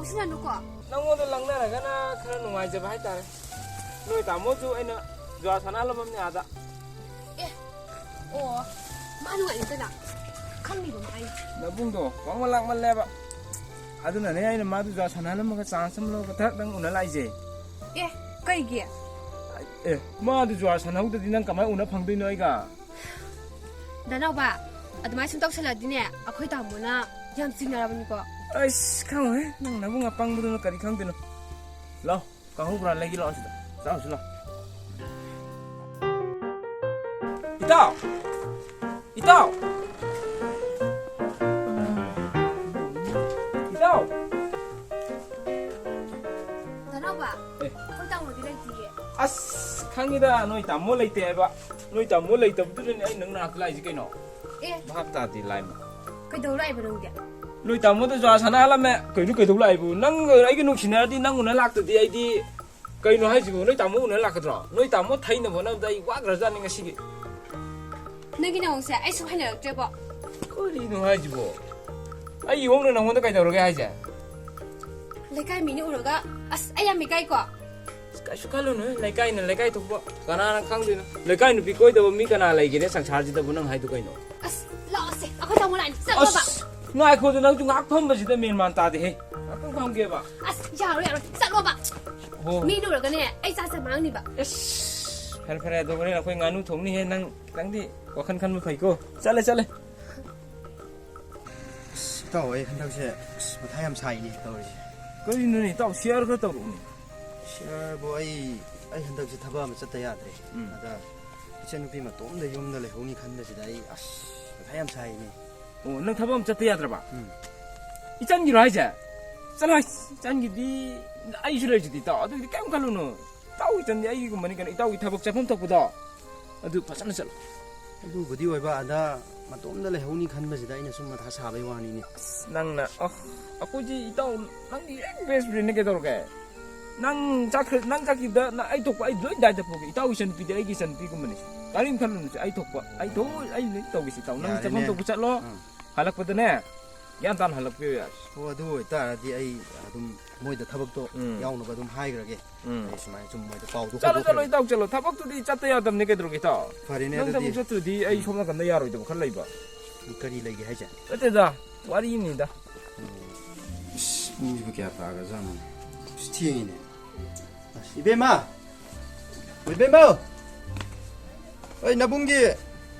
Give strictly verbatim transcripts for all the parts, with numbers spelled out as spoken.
ꯉꯥꯡꯁꯤꯜꯂꯅꯨꯀꯣ꯫ ꯅꯪꯉꯣꯟꯗ ꯂꯪꯅꯔꯒꯅ ꯈꯔ ꯅꯨꯡꯉꯥꯏꯖꯕ ꯍꯥꯏꯇꯥꯔꯦ꯫ ꯅꯣꯏ ꯇꯥꯃꯣꯁꯨ ꯑꯩꯅ ꯖꯨꯋꯥ ꯁꯥꯟꯅꯍꯜꯂꯝꯃꯕꯅꯤ ꯑꯥꯗ꯫ ꯑꯦ, ꯑꯣ, ꯃꯥ ꯅꯨꯡꯉꯥꯏꯅꯤꯗꯅ꯫ ꯈꯪꯅꯤꯕ ꯃꯥ ꯑꯩ꯫ ꯅꯕꯨꯡꯗꯣ ꯋꯥꯡꯃ ꯂꯥꯛꯃꯜꯂꯦꯕ꯫ ꯑꯗꯨꯅꯅꯦ ꯑꯩꯅ ꯃꯥꯗꯨ ꯖꯨꯋꯥ ꯁꯥꯟꯅꯍꯜꯂꯝꯃꯒ ꯆꯥꯟꯁ ꯑꯃ ꯂꯧꯔꯒ ꯊꯛ ꯅꯪ ꯎꯅ ꯂꯥꯛꯏꯁꯦ꯫ ꯑꯦ, ꯀꯩꯒꯤ? ꯑꯦ, ꯃꯥꯗꯨ ꯖꯨꯋꯥ ꯁꯥꯟꯅꯍꯧꯗ꯭ꯔꯗꯤ ꯅꯪ ꯀꯃꯥꯏꯅ ꯎꯅ ꯐꯪꯗꯣꯏꯅꯣ ꯑꯩꯒ? ꯗꯥꯅꯥꯎꯕ, ꯑꯗꯨꯃꯥꯏꯅ ꯁꯨꯝ ꯇꯧꯁꯜꯂꯛꯑꯗꯤꯅꯦ, ꯑꯩꯈꯣꯏ ꯇꯥꯃꯣꯅ ꯌꯥꯝ ꯆꯤꯡꯅꯔꯕꯅꯤꯀꯣ꯫ ꯑꯩꯁ, ꯈꯪꯉꯣꯏꯍꯦ, ꯅꯪ ꯅꯕꯨꯡ ꯑꯄꯪꯕꯗꯨꯅ ꯀꯔꯤ ꯈꯪꯗꯣꯏꯅꯣ? ꯂꯥꯎ, ꯀꯥꯡꯍꯧ ꯕꯣꯔꯥ ꯂꯩꯒꯦ ꯂꯥꯎ ꯁꯤꯗ꯫ ꯆꯥꯔꯨꯁꯤ ꯂꯥꯎ꯫ ꯏꯇꯥꯎ! ꯏꯇꯥꯎ! ꯏꯇꯥꯎ! ꯗꯥꯅꯥꯎꯕ, ꯑꯦ꯫ ꯑꯩꯈꯣꯏ ꯇꯥꯃꯣꯗꯤ ꯂꯩꯇꯤꯌꯦ꯫ ꯑꯁ, ꯈꯪꯉꯤꯗ, ꯅꯣꯏ ꯇꯥꯃꯣ ꯂꯩꯇꯦ ꯍꯥꯏꯕ꯫ ꯅꯣꯏ ꯇꯥꯃꯣ ꯂꯩꯇꯕꯗꯨꯗꯅꯦ ꯑꯩ ꯅꯪ ꯅꯥꯛꯇ ꯂꯥꯛꯏꯁꯦ ꯀꯩꯅꯣ꯫ ꯑꯦ꯫ ꯚꯥꯞ ꯇꯥꯗꯦ ꯂꯥꯏꯃ꯫ ꯀꯩꯗꯧ ꯂꯥꯛꯏꯕ ꯅꯪꯗꯤ? ꯅꯣꯏ ꯇꯥꯃꯣꯗ ꯖꯨꯋꯥ ꯁꯥꯟꯅꯍꯜꯂꯝꯃꯦ꯫ ꯀꯩꯅꯣ ꯀꯩꯗꯧ ꯂꯥꯛꯏꯕꯨ? ꯅꯪꯒ ꯑꯩꯒ ꯅꯨꯡꯁꯤꯅꯔꯗꯤ ꯅꯪ ꯎꯅ ꯂꯥꯛꯇꯗꯤ ꯑꯩꯗꯤ ꯀꯩꯅꯣ ꯍꯥꯏꯁꯤꯕꯨ? ꯅꯣꯏ ꯇꯥꯃꯣ ꯎꯅ ꯂꯥꯛꯀꯗ꯭ꯔꯣ? ꯅꯣꯏ ꯇꯥꯃꯣ ꯊꯩꯅꯕ ꯍꯣꯠꯅꯕꯗ ꯑꯩ ꯋꯥꯈ꯭ꯔꯖꯥꯠꯅꯤ ꯉꯁꯤꯒꯤ꯫ ꯅꯪꯒꯤ ꯅꯑꯣꯡꯁꯦ ꯑꯩ ꯁꯨꯝ ꯍꯩꯅꯔꯛꯇ꯭ꯔꯦꯕꯣ꯫ ꯀꯔꯤꯅꯣ ꯍꯥꯏꯁꯤꯕꯣ? ꯑꯩ ꯏꯋꯣꯡꯅ ꯅꯪꯉꯣꯟꯗ ꯀꯩꯗꯧꯔꯒꯦ ꯍꯥꯏꯁꯦ? ꯂꯩꯀꯥꯏ ꯃꯤꯅ ꯎꯔꯒ, ꯑꯁ, ꯑꯩ ꯌꯥꯝ ꯏꯀꯥꯏꯀꯣ꯫ ꯑꯁ, ꯀꯩꯁꯨ ꯈꯜꯂꯨꯅꯨ, ꯂꯩꯀꯥꯏꯅ ꯂꯩꯀꯥꯏ ꯊꯣꯛꯄ, ꯀꯅꯥꯅ ꯈꯪꯗꯣꯏꯅꯣ? ꯂꯩꯀꯥꯏ ꯅꯨꯄꯤ ꯀꯣꯏꯗꯕ ꯃꯤ ꯀꯅꯥ ꯂꯩꯒꯦꯅꯦ ꯁꯪꯁꯥꯔꯁꯤꯗꯕꯨ? ꯅꯪ ꯍꯥꯏꯗꯣ ꯀꯩꯅꯣ? ꯑꯁ, ꯂꯥꯛꯑꯣꯁꯦ, ꯑꯩꯈꯣꯏ ꯇꯥꯃꯣ ꯂꯥꯛꯑꯅꯤ, ꯆꯠꯂꯣꯕ꯫ ꯑꯁ, ꯉꯥꯏꯈꯣꯗ, ꯅꯪꯁꯨ ꯉꯥꯏꯍꯥꯛ ꯐꯝꯕꯁꯤꯗ ꯃꯦꯟ ꯃꯥꯟ ꯇꯥꯗꯦꯍꯦ꯫ ꯉꯥꯏꯍꯥꯛꯇꯪ ꯐꯝꯒꯦꯕ꯫ ꯑꯁ, ꯌꯥꯔꯣꯏ, ꯌꯥꯔꯣꯏ, ꯆꯠꯂꯣꯕ꯫ ꯍꯣ꯫ ꯃꯤ ꯎꯔꯒꯅꯦ, ꯑꯩ ꯆꯥ ꯆꯥ ꯃꯥꯡꯅꯤꯕ꯫ ꯑꯁ, ꯐꯔꯦ, ꯐꯔꯦ, ꯑꯗꯣ ꯍꯣꯔꯦꯟ ꯑꯩꯈꯣꯏ ꯉꯥꯅꯨ ꯊꯣꯡꯅꯤꯍꯦ, ꯅꯪ ꯈꯤꯇꯪꯗꯤ ꯋꯥꯈꯜ ꯈꯟꯕ ꯐꯩꯀꯣ꯫ ꯆꯠꯂꯦ, ꯆꯠꯂꯦ꯫ ꯑꯁ, ꯏꯇꯥꯎ, ꯑꯩ ꯍꯟꯗꯛꯁꯦ, ꯑꯁ, ꯃꯊꯥ ꯌꯥꯝ ꯁꯥꯏꯅꯦ ꯇꯧꯔꯤꯁꯦ꯫ ꯀꯔꯤꯅꯣꯅꯦ ꯏꯇꯥꯎ, ꯁꯤꯌꯥꯔ ꯈꯔ ꯇꯧꯔꯛꯎꯅꯦ꯫ ꯁꯤꯌꯥꯔꯕꯨ, ꯑꯩ, ꯑꯩ ꯍꯟꯗꯛꯁꯦ ꯊꯕꯛ ꯑꯃ ꯆꯠꯇ ꯌꯥꯗ꯭ꯔꯦ꯫ ꯎꯝ꯫ ꯑꯗ ꯏꯆꯟꯅꯨꯄꯤ ꯃꯇꯣꯝꯗ ꯌꯨꯝꯗ ꯂꯩꯍꯧꯅꯤ ꯈꯟꯕꯁꯤꯗ ꯑꯩ, ꯑꯁ, ꯃꯊꯥ ꯌꯥꯝ ꯁꯥꯏꯅꯦ꯫ ꯑꯣ, ꯅꯪ ꯊꯕꯛ ꯑꯃ ꯆꯠꯇ ꯌꯥꯗ꯭ꯔꯕ? ꯎꯝ꯫ ꯏꯆꯟꯒꯤꯔꯣ ꯍꯥꯏꯁꯦ? ꯆꯠꯂꯣ ꯍꯥꯏ, ꯏꯆꯟꯒꯤꯗꯤ ꯑꯩꯁꯨ ꯂꯩꯔꯤꯁꯤꯗꯤ ꯏꯇꯥꯎ, ꯑꯗꯨꯒꯤꯗꯤ ꯀꯩꯝ ꯈꯜꯂꯨꯅꯨ꯫ ꯏꯇꯥꯎꯒꯤ ꯏꯆꯟꯗꯤ ꯑꯩꯒꯤꯒꯨꯝꯕꯅꯤ ꯀꯩꯅꯣ, ꯏꯇꯥꯎꯒꯤ ꯊꯕꯛ ꯆꯠꯐꯝ ꯊꯣꯛꯄꯗꯣ ꯑꯗꯨ ꯐꯖꯅ ꯆꯠꯂꯣ꯫ ꯑꯗꯨꯕꯨꯗꯤ ꯑꯣꯏꯕ, ꯑꯗ ꯃꯇꯣꯝꯗ ꯂꯩꯍꯧꯅꯤ ꯈꯟꯕꯁꯤꯗ ꯑꯩꯅ ꯁꯨꯝ ꯃꯊꯥ ꯁꯥꯕꯩ ꯋꯥꯅꯤꯅꯦ꯫ ꯑꯁ, ꯅꯪꯅ, ꯑ, ꯑꯩꯈꯣꯏꯗꯤ ꯏꯇꯥꯎ, ꯅꯪꯗꯤ ꯍꯦꯛ ꯕꯦꯁ ꯐ꯭ꯔꯦꯟꯅꯦ ꯀꯩꯗꯧꯔꯒꯦ? ꯅꯪ ꯆꯠꯈ꯭ꯔ-, ꯅꯪ ꯆꯠꯈꯤꯕꯗ ꯅꯪ ꯑꯩ ꯊꯣꯛꯄ ꯑꯩ ꯂꯣꯏ ꯗꯥꯏꯇ ꯄꯨꯒꯦ꯫ ꯏꯇꯥꯎꯒꯤ ꯏꯆꯟꯅꯨꯄꯤꯗꯤ ꯑꯩꯒꯤ ꯏꯆꯟꯅꯨꯄꯤꯒꯨꯝꯕꯅꯤ꯫ ꯀꯔꯤꯝ ꯈꯜꯂꯨꯅꯨꯁꯦ, ꯑꯩ ꯊꯣꯛꯄ, ꯑꯩ ꯊꯣꯛ-, ꯑꯩ ꯂꯣꯏ ꯇꯧꯒꯦꯁꯦ ꯏꯇꯥꯎ꯫ ꯅꯪ ꯆꯠꯐꯝ ꯌꯥꯔꯦꯅꯦ꯫ ꯊꯣꯛꯄ ꯆꯠꯂꯣ꯫ ꯑꯥ꯫ ꯍꯜꯂꯛꯄꯗꯅꯦ, ꯒ꯭ꯌꯥꯟ ꯇꯥꯅ ꯍꯜꯂꯛꯄꯤꯌꯨ ꯌꯥꯔꯦ꯫ ꯑꯣ, ꯑꯗꯨ ꯑꯣꯏꯇꯥꯔꯗꯤ ꯑꯩ ꯑꯗꯨꯝ ꯃꯣꯏꯗ ꯊꯕꯛꯇꯣ ꯎꯝ꯫ ꯌꯥꯎꯅꯕ ꯑꯗꯨꯝ ꯍꯥꯏꯈ꯭ꯔꯒꯦ꯫ ꯎꯝ꯫ ꯑꯩ ꯁꯨꯃꯥꯏꯅ ꯁꯨꯝ ꯃꯣꯏꯗ ꯄꯥꯎꯗꯣ ꯆꯠꯂꯣ, ꯆꯠꯂꯣ, ꯍꯧꯗꯣꯛꯈ꯭ꯔꯒꯦ꯫ ꯏꯇꯥꯎ, ꯆꯠꯂꯣ꯫ ꯊꯕꯛꯇꯨꯗꯤ ꯆꯠꯇ ꯌꯥꯗꯕꯅꯤ ꯀꯩꯗꯧꯔꯒꯦ, ꯏꯇꯥꯎ? ꯐꯔꯦꯅꯦ, ꯅꯪ ꯑꯗꯨꯗꯤ꯫ ꯊꯕꯛ ꯆꯠꯇ꯭ꯔꯗꯤ ꯑꯩ ꯁꯣꯝ ꯅꯥꯀꯟꯗ ꯌꯥꯔꯣꯏꯗꯕ ꯈꯔ ꯂꯩꯕ꯫ ꯀꯔꯤ ꯂꯩꯒꯦ ꯍꯥꯏꯁꯦ? ꯅꯠꯇꯦꯗ, ꯋꯥꯔꯤꯅꯤꯗ꯫ ꯏꯁ, ꯄꯨꯡꯁꯤꯕꯨ ꯀꯌꯥ ꯇꯥꯈ꯭ꯔꯖꯥꯠꯅꯣ? ꯏꯁ, ꯊꯦꯡꯉꯤꯅꯦ꯫ ꯑꯁ, ꯏꯕꯦꯝꯃ! ꯏꯕꯦꯝꯃ! ꯑꯩ ꯅꯕꯨꯡꯒꯤ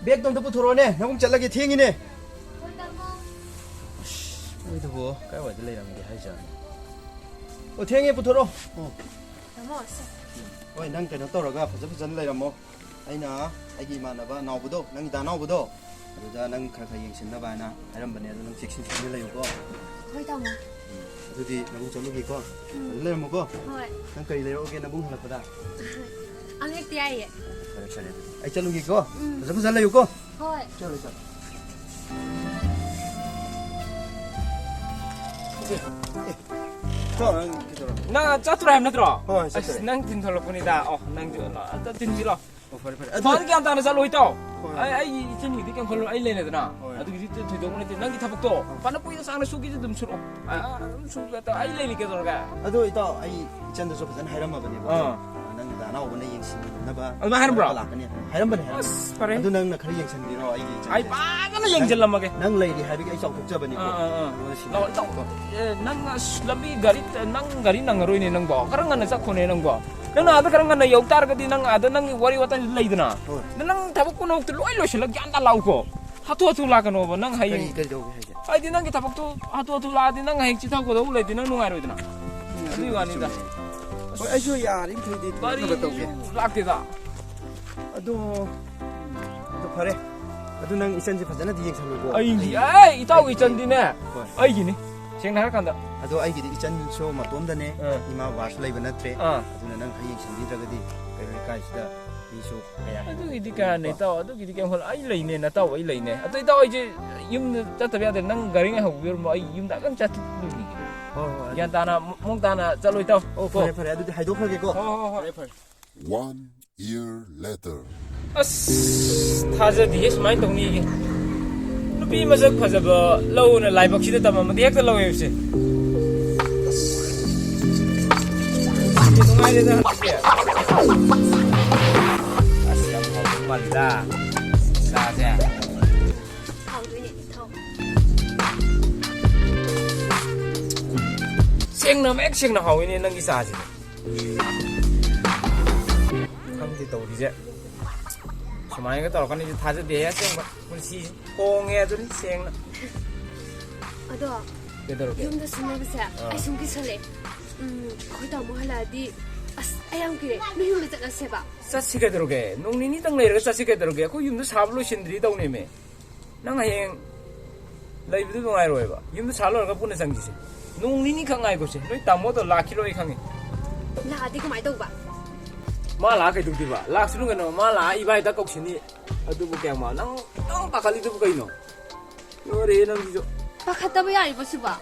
ꯕꯦꯒꯇꯣ ꯑꯝꯇ ꯄꯨꯊꯣꯔꯛꯑꯣꯅꯦ, ꯅꯕꯨꯡ ꯆꯠꯂꯒꯦ, ꯊꯦꯡꯉꯤꯅꯦ꯫ ꯍꯣꯏ, ꯇꯥꯃꯣ꯫ ꯑꯁ, ꯃꯣꯏꯗꯨꯕꯨ ꯀꯥꯏꯋꯥꯏꯗ ꯂꯩꯔꯝꯒꯦ ꯍꯥꯏꯖꯥꯠꯅꯣ? ꯑꯣ, ꯊꯦꯡꯉꯦ, ꯄꯨꯊꯣꯔꯛꯑꯣ꯫ ꯑꯣ꯫ ꯇꯥꯃꯣ, ꯁꯦ꯫ ꯍꯣꯏ, ꯅꯪ ꯀꯩꯅꯣ ꯇꯧꯔꯒ ꯐꯖ ꯐꯖꯅ ꯂꯩꯔꯝꯃꯣ꯫ ꯑꯩꯅ ꯑꯩꯒꯤ ꯏꯃꯥꯟꯅꯕ ꯅꯥꯎꯕꯗꯣ, ꯅꯪꯒꯤ ꯗꯥ ꯅꯥꯎꯕꯗꯣ, ꯑꯗꯨꯗ ꯅꯪ ꯈꯔ ꯈꯔ ꯌꯦꯡꯁꯤꯟꯅꯕ ꯍꯥꯏꯅ ꯍꯥꯏꯔꯝꯕꯅꯦ, ꯑꯗꯣ ꯅꯪ ꯆꯦꯛꯁꯤꯟ ꯆꯦꯛꯁꯤꯟꯅ ꯂꯩꯌꯨꯀꯣ꯫ ꯍꯣꯏ, ꯇꯥꯃꯣ꯫ ꯎꯝ, ꯑꯗꯨꯗꯤ ꯅꯕꯨꯡ ꯆꯠꯂꯨꯒꯦꯀꯣ꯫ ꯎꯝ꯫ ꯐꯖꯅ ꯂꯩꯔꯝꯃꯨꯀꯣ꯫ ꯍꯣꯏ꯫ ꯅꯪ ꯀꯔꯤ ꯂꯩꯔꯛꯎꯒꯦ ꯅꯕꯨꯡ ꯍꯜꯂꯛꯄꯗ? ꯑꯃ ꯍꯦꯛꯇ ꯌꯥꯏꯌꯦ꯫ ꯐꯔꯦ, ꯐꯔꯦ, ꯑꯗꯨꯗꯤ ꯑꯩ ꯆꯠꯂꯨꯒꯦꯀꯣ꯫ ꯎꯝ꯫ ꯐꯖ ꯐꯖꯅ ꯂꯩꯌꯨꯀꯣ꯫ ꯍꯣꯏ꯫ ꯆꯠꯂꯨ, ꯆꯠꯂꯨ꯫ ꯑꯦ, ꯑꯦ, ꯆꯣ, ꯅꯪ ꯀꯩꯗꯧꯔꯕ? ꯅꯪ ꯆꯠꯇ꯭ꯔꯣ ꯍꯥꯏꯕ ꯅꯠꯇ꯭ꯔꯣ? ꯍꯣꯏ, ꯆꯠꯇ꯭ꯔꯦ꯫ ꯑꯁ, ꯅꯪ ꯊꯤꯟꯊꯣꯂꯛꯄꯅꯤꯗ꯫ ꯑꯣ, ꯅꯪꯁꯨ ꯑꯝꯇ ꯊꯤꯟꯕꯤꯔꯣ꯫ ꯑꯣ, ꯐꯔꯦ, ꯐꯔꯦ꯫ ꯑꯗꯨ ꯃꯥꯗꯤ ꯒ꯭ꯌꯥꯟ ꯇꯥꯅ ꯆꯠꯂꯣ, ꯏꯇꯥꯎ꯫ ꯍꯣꯏ꯫ ꯑꯩ, ꯑꯩ ꯏꯆꯟꯒꯤꯗꯤ ꯀꯩꯝ ꯈꯜꯂꯨ, ꯑꯩ ꯂꯩꯔꯦꯗꯅ꯫ ꯍꯣꯏ꯫ ꯑꯗꯨꯒꯤꯗꯤ ꯊꯣꯏꯗꯣꯛꯄ ꯅꯠꯇꯦ꯫ ꯅꯪꯒꯤ ꯊꯕꯛꯇꯣ ꯐꯅ ꯀꯨꯏꯅ ꯁꯥꯡꯅ ꯁꯨꯒꯦꯁꯨ ꯑꯗꯨꯝ ꯁꯨꯔꯛꯑꯣ꯫ ꯑ, ꯑꯗꯨꯝ ꯁꯨꯕ ꯌꯥꯏ꯫ ꯑꯩ ꯂꯩꯔꯤ ꯀꯩꯗꯧꯔꯒꯦ? ꯑꯗꯣ ꯏꯇꯥꯎ, ꯑꯩ ꯏꯆꯟꯗꯁꯨ ꯐꯖꯅ ꯍꯥꯏꯔꯝꯃꯕꯅꯦꯕꯀꯣ꯫ ꯑꯥ꯫ ꯅꯪ ꯗꯥ ꯅꯥꯎꯕꯅ ꯌꯦꯡꯁꯤꯟꯅꯕ ꯑꯗꯨꯃꯥꯏ ꯍꯥꯏꯔꯝꯕ꯭ꯔꯣ? ꯂꯥꯛꯀꯅꯤ꯫ ꯍꯥꯏꯔꯝꯕꯅꯦ, ꯍꯥꯏꯔꯝꯕꯅꯦ꯫ ꯑꯁ, ꯐꯔꯦ꯫ ꯑꯗꯨ ꯅꯪꯅ ꯈꯔ ꯌꯦꯡꯁꯤꯟꯕꯤꯔꯣ ꯑꯩꯒꯤ ꯏꯆꯟꯁꯦ꯫ ꯑꯩ ꯐꯖꯅ ꯌꯦꯡꯁꯤꯜꯂꯝꯃꯒꯦ꯫ ꯅꯪ, ꯅꯪ ꯂꯩꯔꯤ ꯍꯥꯏꯕꯒꯤ ꯑꯩ ꯆꯥꯎꯊꯣꯛꯆꯕꯅꯤꯀꯣ꯫ ꯑꯥ, ꯑꯥ, ꯑꯥ꯫ ꯅꯉꯣꯟꯗ ꯂꯥꯛꯑꯣ, ꯏꯇꯥꯎ꯫ ꯁꯤꯟꯅꯕꯀꯣ꯫ ꯑꯦ, ꯅꯪ ꯑꯁ ꯂꯝꯕꯤ ꯒꯥꯔꯤ, ꯅꯪ ꯒꯥꯔꯤ ꯅꯪꯉꯔꯣꯏꯅꯦ ꯅꯪꯕꯣ꯫ ꯈꯔ ꯉꯟꯅ ꯆꯠꯈꯣꯅꯦ ꯅꯪꯕꯣ꯫ ꯅꯪꯅ ꯑꯥꯗ ꯈꯔ ꯉꯟꯅ ꯌꯧ ꯇꯥꯔꯒꯗꯤ ꯅꯪ ꯑꯥꯗ ꯅꯪꯒꯤ ꯋꯥꯔꯤ ꯋꯥꯇꯥꯏ ꯂꯩꯗꯅ꯫ ꯍꯣꯏ꯫ ꯅꯪ ꯊꯕꯛ ꯄꯨꯝꯅꯃꯛꯇꯨ ꯂꯣꯏ ꯂꯣꯏꯁꯤꯜꯂꯒ ꯒ꯭ꯌꯥꯟ ꯇꯥ ꯂꯥꯛꯎꯀꯣ꯫ ꯍꯥꯊꯨ ꯍꯥꯊꯨ ꯂꯥꯛꯀꯅꯣꯕ ꯅꯪ ꯍꯌꯦꯡ꯫ ꯀꯔꯤ, ꯀꯔꯤ ꯇꯧꯒꯦ ꯍꯥꯏꯁꯦ? ꯍꯥꯏꯗꯤ ꯅꯪꯒꯤ ꯊꯕꯛꯇꯨ ꯍꯥꯊꯨ ꯍꯥꯊꯨ ꯂꯥꯛꯑꯗꯤ ꯅꯪ ꯍꯌꯦꯡ ꯆꯤꯊꯍꯧꯒꯗꯧꯕ ꯂꯩꯇꯦ, ꯅꯪ ꯅꯨꯡꯉꯥꯏꯔꯣꯏꯗꯅ꯫ ꯑꯗꯨꯒꯤ ꯋꯥꯅꯤꯗ꯫ ꯍꯣꯏ, ꯑꯩꯁꯨ ꯌꯥꯔꯤꯃꯈꯩꯗꯤ ꯊꯣꯛꯅꯕ ꯇꯧꯒꯦ꯫ ꯒꯥꯔꯤꯁꯨ ꯂꯥꯛꯇꯦꯗ꯫ ꯑꯗꯣ, ꯑꯗꯣ ꯐꯔꯦ꯫ ꯑꯗꯨ ꯅꯪ ꯏꯆꯟꯁꯦ ꯐꯖꯅꯗꯤ ꯌꯦꯡꯁꯜꯂꯨꯀꯣ꯫ ꯑꯩ, ꯑꯩ, ꯑꯦ, ꯏꯇꯥꯎꯒꯤ ꯑꯩ, ꯏꯆꯟꯗꯤꯅꯦ, ꯍꯣꯏ꯫ ꯑꯩꯒꯤꯅꯤ꯫ ꯁꯦꯡꯅ ꯍꯥꯏꯔꯀꯥꯟꯗ꯫ ꯑꯗꯣ ꯑꯩꯒꯤꯗꯤ ꯏꯆꯟꯁꯨ ꯃꯇꯣꯝꯗꯅꯦ, ꯑꯥ꯫ ꯏꯃꯥ ꯕꯕꯥꯁꯨ ꯂꯩꯕ ꯅꯠꯇ꯭ꯔꯦ꯫ ꯑꯥ꯫ ꯑꯗꯨꯅ ꯅꯪ ꯈꯔ ꯌꯦꯡꯁꯤꯟꯕꯤꯗ꯭ꯔꯒꯗꯤ ꯑꯩꯈꯣꯏ ꯂꯩꯀꯥꯏꯁꯤꯗ ꯃꯤꯁꯨ ꯀꯌꯥ ꯍꯦꯟꯅ ꯑꯗꯨꯒꯤꯗꯤ ꯀꯌꯥꯅꯦ, ꯂꯩꯀꯣ꯫ ꯏꯇꯥꯎ, ꯑꯗꯨꯒꯤꯗꯤ ꯀꯩꯝ ꯈꯜꯂꯨ꯫ ꯑꯩ ꯂꯩꯅꯦ, ꯅꯇꯥꯎ, ꯑꯩ ꯂꯩꯅꯦ꯫ ꯑꯗꯣ ꯏꯇꯥꯎ, ꯑꯩꯁꯦ ꯌꯨꯝꯗ ꯆꯠꯇꯕ ꯌꯥꯗꯦ꯫ ꯅꯪ ꯒꯥꯔꯤ ꯉꯥꯏꯍꯧꯕꯤꯔꯝꯃꯣ, ꯑꯩ ꯌꯨꯝꯗ ꯑꯝꯇꯪ ꯆꯠꯂꯨꯈꯤꯒꯦ꯫ ꯍꯣꯏ, ꯍꯣꯏ, ꯑꯗꯨ ꯒ꯭ꯌꯥꯟ ꯇꯥꯅ, ꯃꯑꯣꯡ ꯇꯥꯅ ꯆꯠꯂꯣ, ꯏꯇꯥꯎ꯫ ꯑꯣ, ꯀꯣ꯫ ꯐꯔꯦ, ꯐꯔꯦ, ꯑꯗꯨꯗꯤ ꯍꯥꯏꯗꯣꯛꯈ꯭ꯔꯒꯦꯀꯣ꯫ ꯍꯣꯏ, ꯍꯣꯏ, ꯍꯣꯏ꯫ ꯐꯔꯦ, ꯐꯔꯦ꯫ One year later. ꯑꯁ, ꯊꯥꯖꯗꯤꯌꯦ ꯁꯨꯃꯥꯏꯅ ꯇꯧꯅꯤꯒꯦ꯫ ꯅꯨꯄꯤ ꯅꯨꯄꯤ ꯃꯁꯛ ꯐꯖꯕ ꯂꯧꯅ ꯂꯥꯏꯕꯛꯁꯤꯗ ꯇꯝꯃꯝꯃꯗꯤ ꯍꯦꯛꯇ ꯂꯧꯋꯦꯕꯁꯦ꯫ ꯅꯨꯡꯉꯥꯏꯔꯦꯗ꯫ ꯑꯁ, ꯌꯥꯝ ꯍꯥꯎꯗꯧ ꯃꯥꯜꯂꯤꯗ꯫ ꯆꯥꯁꯦ꯫ ꯍꯥꯎꯗꯣꯏꯅꯦ, ꯊꯥꯎ꯫ ꯁꯦꯡꯅ, ꯃꯌꯦꯛ ꯁꯦꯡꯅ ꯍꯥꯎꯋꯤꯅꯦ ꯅꯪꯒꯤ ꯆꯥꯁꯦ꯫ ꯈꯪꯗꯦ ꯇꯧꯔꯤꯁꯦ꯫ ꯁꯨꯃꯥꯏꯅꯒ ꯇꯧꯔꯛꯀꯅꯤꯁꯦ ꯊꯥꯖꯗꯦꯍꯦ, ꯑꯁꯦꯡꯕ꯫ ꯄꯨꯟꯁꯤꯁꯦ ꯍꯣꯡꯉꯦ ꯑꯗꯨꯅꯤ, ꯁꯦꯡꯅ꯫ ꯑꯗꯣ, ꯀꯩꯗꯧꯔꯒꯦ? ꯌꯨꯝꯗ ꯁꯤꯟꯅꯕꯁꯦ ꯑꯥ꯫ ꯑꯩ ꯁꯨꯝ ꯀꯤꯁꯜꯂꯛꯑꯦ꯫ ꯎꯝ, ꯑꯩꯈꯣꯏ ꯇꯥꯃꯣ ꯍꯜꯂꯛꯑꯗꯤ, ꯑꯁ, ꯑꯩ ꯌꯥꯝ ꯀꯤꯔꯦ꯫ ꯅꯣꯏ ꯌꯨꯝꯗ ꯆꯠꯂꯁꯦꯕ꯫ ꯆꯠꯁꯤ ꯀꯩꯗꯧꯔꯒꯦ? ꯅꯣꯡ ꯅꯤꯅꯤꯇꯪ ꯂꯩꯔꯒ ꯆꯠꯁꯤ ꯀꯩꯗꯧꯔꯒꯦ? ꯑꯩꯈꯣꯏ ꯌꯨꯝꯗ ꯁꯥꯕ ꯂꯣꯏꯁꯤꯟꯗ꯭ꯔꯤ ꯇꯧꯅꯦꯃꯦ꯫ ꯅꯪ ꯍꯌꯦꯡ ꯂꯩꯕꯗꯨ ꯅꯨꯡꯉꯥꯏꯔꯣꯏꯕ꯫ ꯌꯨꯝꯗ ꯁꯥ ꯂꯣꯏꯔꯒ ꯄꯨꯟꯅ ꯆꯪꯈꯤꯁꯦ꯫ ꯅꯣꯡ ꯅꯤꯅꯤꯈꯛ ꯉꯥꯏꯈꯣꯁꯦ꯫ ꯅꯣꯏ ꯇꯥꯃꯣꯗꯣ ꯂꯥꯛꯈꯤꯔꯣꯏ ꯑꯩ ꯈꯪꯉꯤ꯫ ꯂꯥꯛꯑꯗꯤ ꯀꯃꯥꯏꯅ ꯇꯧꯕ? ꯃꯥ ꯂꯥꯛꯑ ꯀꯩꯗꯧꯗꯣꯏꯕ? ꯂꯥꯛꯁꯅꯨ ꯀꯩꯅꯣ꯫ ꯃꯥ ꯂꯥꯛꯑ ꯏꯕꯥꯏꯗ ꯀꯧꯁꯤꯅꯤ꯫ ꯑꯗꯨꯕꯨ ꯀꯌꯥꯝ ꯋꯥ-, ꯅꯪ ꯈꯤꯇꯪ ꯄꯥꯈꯠꯂꯤꯗꯨꯕꯨ ꯀꯩꯅꯣ? ꯂꯣꯏꯔꯦꯍꯦ ꯅꯪꯁꯤꯁꯨ꯫ ꯄꯥꯈꯠꯇꯕ ꯌꯥꯔꯤꯕꯣ ꯁꯤꯕꯣ?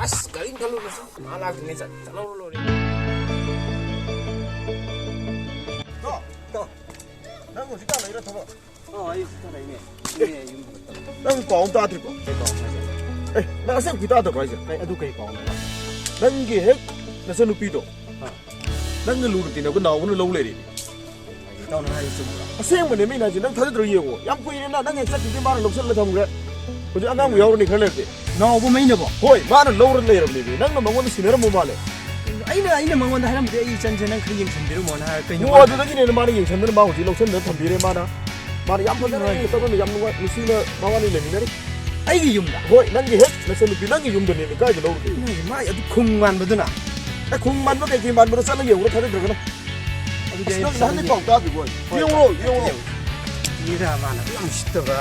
ꯑꯁ, ꯀꯔꯤꯝ ꯈꯜꯂꯨꯅꯨꯁꯦ꯫ ꯃꯥ ꯂꯥꯛꯇ꯭ꯔꯤꯉꯩ ꯆꯠ-, ꯆꯠꯍꯧꯔ ꯂꯣꯏꯔꯦ꯫ ꯇꯣ, ꯇꯣ꯫ ꯅꯪ ꯍꯧꯖꯤꯛꯀꯥꯟ ꯂꯩꯔ ꯊꯕꯛ? ꯑꯣ, ꯑꯩ ꯍꯧꯖꯤꯛꯀꯥꯟ ꯂꯩꯅꯦ꯫ ꯏꯅꯦ ꯌꯨꯝ ꯍꯜꯂꯛꯇꯕ꯫ ꯅꯪ ꯄꯥꯎ ꯑꯃ ꯇꯥꯗ꯭ꯔꯤꯕꯣ? ꯀꯩ ꯄꯥꯎꯅꯣ ꯍꯥꯏꯁꯦ? ꯑꯦ, ꯅꯪ ꯑꯁꯦꯡꯕꯒꯤ ꯇꯥꯗꯕ꯭ꯔꯣ ꯍꯥꯏꯁꯦ? ꯀꯩ, ꯑꯗꯨ ꯀꯩ ꯄꯥꯎꯅꯣ? ꯅꯪꯒꯤ ꯍꯦꯛ ꯅꯆꯟꯅꯨꯄꯤꯗꯣ, ꯑꯥ꯫ ꯅꯪꯒ ꯂꯨꯅ ꯇꯤꯟꯅꯕ ꯅꯥꯎꯕꯅ ꯂꯧ ꯂꯩꯔꯦꯅꯦ꯫ ꯏꯇꯥꯎꯅ ꯍꯥꯏꯔꯤꯁꯦ ꯆꯨꯝꯕ꯭ꯔꯣ? ꯑꯁꯦꯡꯕꯅꯦ, ꯃꯤꯅ ꯍꯥꯏꯁꯦ꯫ ꯅꯪ ꯊꯥꯖꯗ꯭ꯔꯣ? ꯌꯦꯡꯉꯣ, ꯌꯥꯝ ꯀꯨꯏꯔꯦꯅ ꯅꯪ ꯍꯦꯛ ꯆꯠꯈꯤꯕꯗꯩ ꯃꯥꯅ ꯂꯧꯁꯜꯂ ꯊꯝꯈ꯭ꯔꯦ꯫ ꯍꯧꯖꯤꯛ ꯑꯉꯥꯡꯕꯨ ꯌꯥꯎꯔꯅꯤ ꯈꯔ ꯂꯩꯔꯗꯤ꯫ ꯅꯥꯎꯕ ꯃꯩꯅꯕꯣ? ꯍꯣꯏ, ꯃꯥꯅ ꯂꯧꯔ ꯂꯩꯔꯕꯅꯦꯃꯤ꯫ ꯅꯪꯅ ꯃꯉꯣꯟꯗ ꯁꯤꯟꯅꯔꯝꯕ ꯃꯥꯜꯂꯦ꯫ ꯑꯩꯅ, ꯑꯩꯅ ꯃꯉꯣꯟꯗ ꯍꯥꯏꯔꯝꯕꯗꯤ ꯑꯩ ꯏꯆꯟꯁꯦ ꯅꯪ ꯈꯔ ꯌꯦꯡꯁꯤꯟꯕꯤꯔꯝꯃꯣꯅ ꯍꯥꯏꯔ ꯀꯩꯅꯣ ꯑꯣ, ꯃꯥꯅ ꯑꯗꯨꯗꯒꯤꯅꯦ ꯃꯥꯅ ꯌꯦꯡꯁꯤꯟꯗꯅ ꯃꯥ ꯍꯧꯖꯤꯛ ꯂꯧꯁꯤꯟꯗꯅ ꯊꯝꯕꯤꯔꯦ ꯃꯥꯅ꯫ ꯃꯥꯅ ꯌꯥꯝ ꯐꯖꯅ ꯅꯨꯡꯉꯥꯏ꯫ ꯍꯦꯟꯅ ꯇꯧꯔꯝꯃꯤ, ꯌꯥꯝ ꯅꯨꯡꯉꯥꯏ, ꯅꯨꯡꯁꯤꯅ ꯃꯕꯥꯅꯤ ꯂꯩꯃꯤꯟꯅꯔꯤ꯫ ꯑꯩꯒꯤ ꯌꯨꯝꯗ? ꯍꯣꯏ, ꯅꯪꯒꯤ ꯍꯦꯛ ꯅꯆꯟꯅꯨꯄꯤ, ꯅꯪꯒꯤ ꯌꯨꯝꯗꯅꯦꯃꯤ꯫ ꯀꯥꯏꯗ ꯂꯧꯔꯨꯗꯣꯏꯅꯣ? ꯏꯃꯥꯏ, ꯃꯥꯏ ꯑꯗꯨ ꯈꯨꯝ ꯃꯥꯟꯕꯗꯨꯅ? ꯑꯦ, ꯈꯨꯝ ꯃꯥꯟꯕ ꯀꯩ ꯀꯩ ꯃꯥꯟꯕꯅꯣ? ꯆꯠꯂ ꯌꯦꯡꯉꯨꯔꯣ, ꯊꯥꯖꯗ꯭ꯔꯒꯅ꯫ ꯑꯗꯨꯗꯤ ꯑꯁ, ꯑꯩ ꯅꯪ ꯅꯍꯥꯟꯗꯩ ꯆꯠꯂꯒꯦ꯫ ꯄꯥꯎ ꯇꯥꯗ꯭ꯔꯤꯕꯣ? ꯍꯣꯏ, ꯌꯦꯡꯉꯨꯔꯣ, ꯌꯦꯡꯉꯨꯔꯣ꯫ ꯌꯦꯡꯉꯨ꯫ ꯃꯤꯗ ꯃꯥꯅ ꯑꯗꯨꯛ ꯌꯥꯝ ꯎꯁꯤꯠꯇꯕ,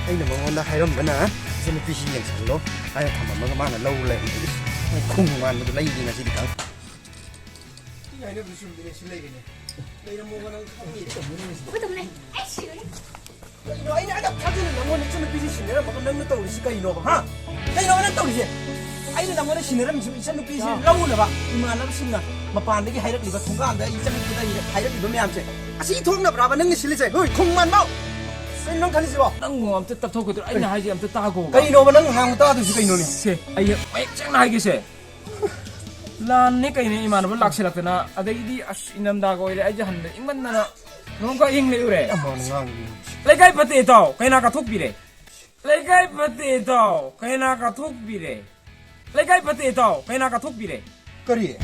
ꯑꯩꯅ ꯃꯉꯣꯟꯗ ꯍꯥꯏꯔꯝꯕꯅ, "ꯏꯆꯟꯅꯨꯄꯤꯁꯤ ꯌꯦꯡꯁꯜꯂꯣ" ꯍꯥꯏꯅ ꯊꯝꯃꯝꯃꯒ ꯃꯥꯅ ꯂꯧ ꯂꯩꯔꯝꯃꯦ꯫ ꯏꯁ, ꯃꯥꯏ ꯈꯨꯝ ꯃꯥꯟꯕꯗꯣ ꯂꯩꯔꯤ ꯉꯁꯤꯗꯤ ꯈꯪ-, ꯃꯤ ꯍꯥꯏꯅꯕꯗꯨ ꯆꯨꯝꯗꯣꯏꯅꯦ, ꯁꯤ ꯂꯩꯔꯦꯅꯦ꯫ ꯂꯩꯔꯝꯃꯣꯕ ꯅꯪ ꯈꯪꯉꯤꯗꯣ꯫ ꯑꯩꯈꯣꯏ ꯇꯧꯅꯦ꯫ ꯑꯩ ꯁꯤꯔꯅꯤ꯫ ꯀꯩꯅꯣ, ꯑꯩꯅ ꯑꯗꯨꯛ ꯊꯥꯖꯅ ꯅꯪꯉꯣꯟꯗ ꯏꯆꯟꯅꯨꯄꯤꯁꯤ ꯁꯤꯟꯅꯔꯝꯃꯒ ꯅꯪꯅ ꯇꯧꯔꯤꯁꯤ ꯀꯩꯅꯣꯕ, ꯍꯥ? ꯀꯩꯅꯣꯕ ꯅꯪ ꯇꯧꯔꯤꯁꯦ? ꯑꯩꯅ ꯅꯪꯉꯣꯟꯗ ꯁꯤꯟꯅꯔꯝꯃꯤꯁꯤꯕꯨ ꯏꯆꯟꯅꯨꯄꯤꯁꯤ ꯑꯥ꯫ ꯂꯧꯅꯕ ꯏꯃꯥꯟꯅꯕꯁꯤꯡꯅ ꯃꯄꯥꯟꯗꯒꯤ ꯍꯥꯏꯔꯛꯂꯤꯕ, ꯊꯣꯡꯒꯥꯟꯗ ꯏꯆꯟꯅꯨꯄꯤꯗ ꯍꯥꯏꯔꯛꯂꯤꯕ ꯃꯌꯥꯝꯁꯦ, ꯑꯁꯤ ꯊꯣꯛꯅꯕ꯭ꯔꯥꯕ ꯅꯪꯅ ꯁꯤꯜꯂꯤꯁꯦ? ꯍꯣꯏ, ꯈꯨꯝ ꯃꯥꯟꯕꯧ! ꯀꯩꯅꯣ ꯅꯪ ꯈꯜꯂꯤꯁꯤꯕꯣ? ꯅꯪ ꯑꯝꯇ ꯇꯞꯊꯣꯛꯀꯗ꯭ꯔꯣ? ꯑꯩꯅ ꯍꯥꯏꯁꯦ ꯑꯝꯇ ꯇꯥꯒꯣꯕ꯫ ꯀꯩꯅꯣꯕ ꯅꯪ ꯉꯥꯡꯕ ꯇꯥꯗꯣꯏꯁꯤ ꯀꯩꯅꯣꯅꯦ? ꯁꯦ, ꯑꯩ ꯃꯌꯦꯛ ꯁꯦꯡꯅ ꯍꯥꯏꯒꯦꯁꯦ꯫ ꯂꯥꯟꯅꯤ ꯀꯩꯅꯦ ꯏꯃꯥꯟꯅꯕ ꯂꯥꯛꯁꯤꯜꯂꯛꯇꯅ, ꯑꯗꯒꯤꯗꯤ ꯑꯁ ꯏꯅꯝꯗꯥꯒ ꯑꯣꯏꯔꯦ, ꯑꯩꯁꯦ ꯍꯟꯗ ꯏꯪꯃꯟꯗꯅ ꯅꯣꯡꯈ ꯏꯪ ꯂꯩꯔꯨꯔꯦ꯫ ꯑꯃꯅ ꯉꯥꯡꯉꯤ꯫ ꯂꯩꯀꯥꯏ ꯐꯠꯇꯦ ꯏꯇꯥꯎ, ꯀꯩꯅꯥ ꯀꯠꯊꯣꯛꯄꯤꯔꯦ꯫ ꯂꯩꯀꯥꯏ ꯐꯠꯇꯦ ꯏꯇꯥꯎ, ꯀꯩꯅꯥ ꯀꯠꯊꯣꯛꯄꯤꯔꯦ꯫ ꯂꯩꯀꯥꯏ ꯐꯠꯇꯦ ꯏꯇꯥꯎ, ꯀꯩꯅꯥ ꯀꯠꯊꯣꯛꯄꯤꯔꯦ꯫ ꯀꯔꯤ?